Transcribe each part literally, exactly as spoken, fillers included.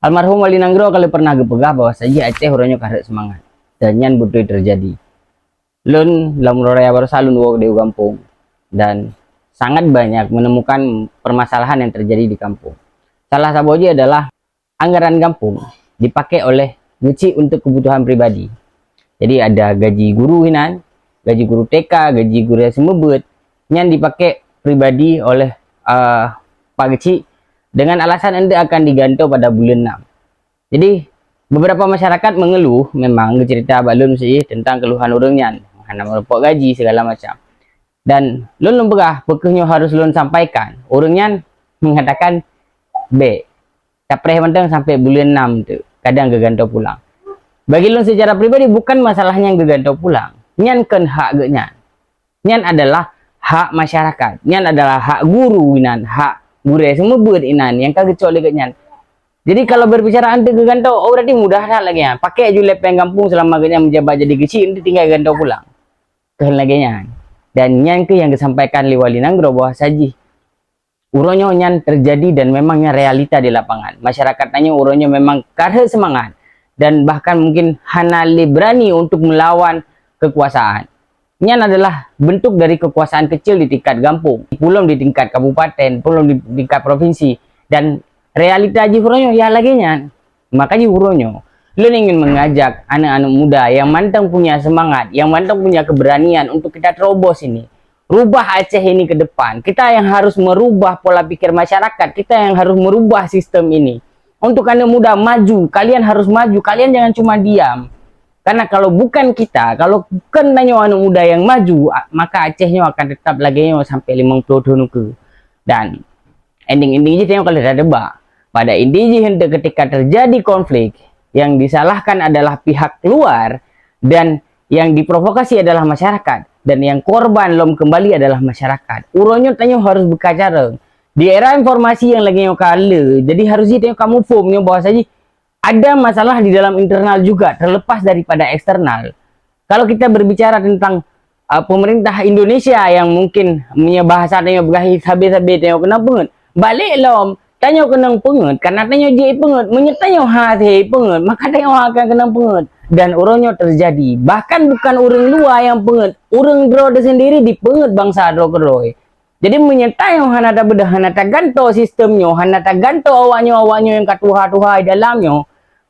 Almarhum Wali Nanggroe ka lheueh pernah geupeugah bahwa saji Aceh uroe nyoe ka rhot seumangat. Dan nyan beutôi teujadi. Lôn lam uroe raya baroesa lôn woe di gampông dan sangat banyak menemukan permasalahan yang terjadi di kampung. Salah saboh jih adalah anggaran gampông dipakai oleh geuchik untuk kebutuhan pribadi. Jadi ada gaji guru inan, gaji guru T K, gaji guru seumeubeuet, nyan dipakai pribadi oleh, eh, pak geuchik dengan alasan eunteuk akan digantoe pada buleuen enam. Jadi, beberapa masyarakat mengeluh, memang geucerita bak lôn sih tentang keluhan ureuëng nyan, hana meureumpok gaji segala macam. Dan lôn lôn peugah, peu kheueh nyoe harus lôn sampaikan. Ureuëng nyan mengatakan, "Bèk, tapreh mantong sampai buleuen enam tu, kadang geugantoe pulang." Bagi lôn secara pribadi, bukan masalah nyan geugantoe pulang. Nyan kon hak geuh nyan. Nyan adalah hak masyarakat. Nyan adalah hak guru inan, hak gurèe seumeubeuet inan nyang ka geucok lé geuh nyan. Jadi kalau berbicara eunteuk geugantoe, oh, berarti mudah that lagèe nyan. Pakai ju lé péng gampông selama geuh nyan menjabat jadi geuchik, eunteuk tinggai geugantoe pulang. Kon lagèe nyan. Dan nyan keuh nyang geusampaikan lé Wali Nanggroe bahwa saji uroe nyoe nyan terjadi dan memang nyan realita di lapangan. Masyarakat tanyoe uroe nyoe memang ka rhot seumangat dan bahkan mungkin hana lé berani untuk melawan kekuasaan. Nyan adalah bentuk dari kekuasaan kecil di tingkat gampông, belum di tingkat kabupaten, belum di tingkat provinsi. Dan realita jih uroe nyoe ya lagèe nyan. Makanya uroe nyoe, lôn ingin mengajak anak-anak muda yang mantong punya semangat, yang mantong punya keberanian untuk kita terobos ini. Rubah Aceh ini ke depan. Kita yang harus merubah pola pikir masyarakat, kita yang harus merubah sistem ini. Untuk anak muda maju, kalian harus maju, kalian jangan cuma diam. Karena kalau bukan kita, kalau bukan tanyoe anak muda yang maju, a-, maka Aceh nyoe akan tetap lagèe nyoe sampai limong puluh tahun ke. Dan ending-ending jih tanyoe kalau dah debat. Pada inti jih eunteuk ketika terjadi konflik, yang disalahkan adalah pihak luar dan yang diprovokasi adalah masyarakat dan yang korban lom kembali adalah masyarakat. Uroe nyoe tanyoe harus beukacareng. Di era informasi yang lagèe nyoe ka le, jadi harus jih tanyoe ka muphom nyoe bahwa saji ada masalah di dalam internal juga terlepas daripada eksternal. Kalau kita berbicara tentang, uh, pemerintah Indonesia yang mungkin meunyoe bahasa tanyoe beugahi sabe-sabe tanyoe keunong peungeuet, balek lom, tanyoe keunong peungeuet karena tanyoe jeuet peungeuet. Meunyoe tanyoe hase peungeuet, maka tanyoe akan keunong peungeuet. Dan uroe nyoe terjadi. Bahkan bukan ureuëng luwa nyang peungeuet, ureuëng droe sendiri dipeungeuet bansa droe keudroe. Jadi meunyoe tanyoe hana tabeudoh, hana tagantoe sistem nyoe, hana tagantoe awak nyoe, awak nyoe nyang ka tuha-tuha di dalam nyoe,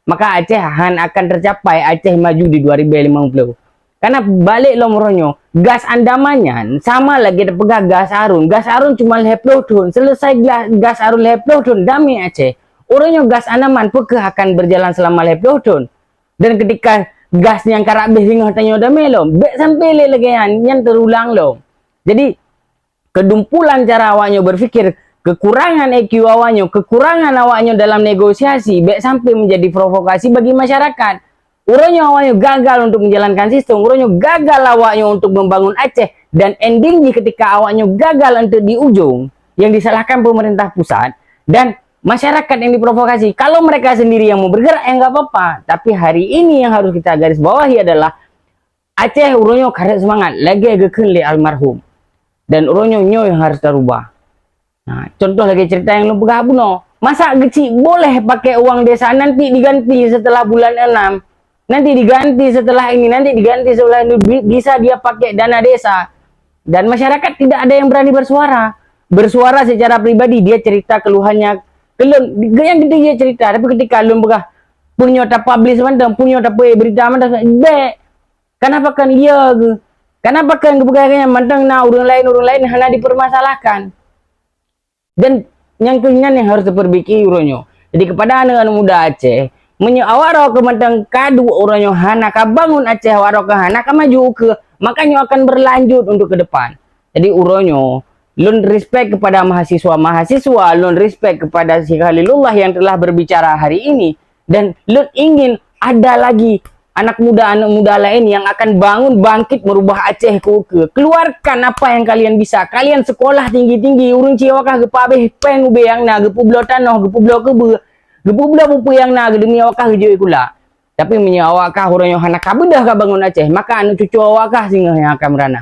maka Aceh han akan tercapai Aceh maju di dua ribu lima puluh. Karena balek lom uroe nyoe, gas Andaman nyan sama lagèe tapeugah gas Arun. Gas Arun cuma lhèe ploh thon, selesai gla-, gas Arun lhèe ploh thon, damé Aceh. Uroe nyoe gas Andaman peu kheueh akan berjalan selama lhèe ploh thon. Dan ketika gas nyang karab beh singoh tanyoe damé lom, bèk sampai lé lagèe nyan, nyan teurulang lom. Jadi, kedumpulan cara awak nyoe berpikir, kekurangan I Q awak nyoe, kekurangan awak nyoe dalam negosiasi, bèk sampai menjadi provokasi bagi masyarakat. Uroe nyoe awak nyoe gagal untuk menjalankan sistem, uroe nyoe gagal awak nyoe untuk membangun Aceh, dan ending jih ketika awak nyoe gagal untuk di ujung, yang disalahkan pemerintah pusat dan masyarakat yang diprovokasi. Kalau mereka sendiri yang mau bergerak, ya nggak apa-apa. Tapi hari ini yang harus kita garis bawahi adalah Aceh uroe nyoe ka rhot seumangat lagèe geukheun lé almarhum. Dan uroe nyoe, nyoe nyang harus tarubah. Nah, contoh lagèe cerita nyang lôn peugah bunoe. Masa geuchik boleh pakai uang desa nanti diganti setelah bulan enam? Nanti diganti setelah ini, nanti diganti setelah ini. Bi-, bisa dia pakai dana desa. Dan masyarakat tidak ada yang berani bersuara. Bersuara secara pribadi, dia cerita keluhannya. Kelon, yang gede dia cerita. Tapi ketika lôn peugah, peu nyoe tapublish mantong, peu nyoe tapeuék berita mantong, bèk. Kenapa kan iya ke? Kenapa kan geupeugah nyan mantong na ureuëng lain, ureuëng lain hana dipermasalahkan? Dan nyang keu nyan nyang harus diperbaiki uroe nyoe. Jadi kepada aneuk-aneuk muda Aceh, meunyoe awak droe keu mantong ka duek uroe nyoe hana ka bangun Aceh, awak droe keu hana ka maju ukeue, maka nyoe akan berlanjut untuk ke depan. Jadi uroe nyoe, lôn respect kepada mahasiswa-mahasiswa, lôn respect kepada Syekh Khalilullah yang telah berbicara hari ini. Dan lôn ingin ada lagi anak muda-anak muda lain yang akan bangun, bangkit, merubah Aceh keu ukeue. Keluarkan apa yang kalian bisa. Kalian sekolah tinggi-tinggi, ureuëng cit awak kah geupabeh péng ubé nyang na, geupeubloe tanoh, geupeubloe keubeue, geupeubloe peue-peue nyang na, demi awak kah geujok sikula. Tapi meunyoe awak kah uroe nyoe hana ka beudôh ka bangun Aceh, maka aneuk cucu awak kah singoh nyang akan meurana.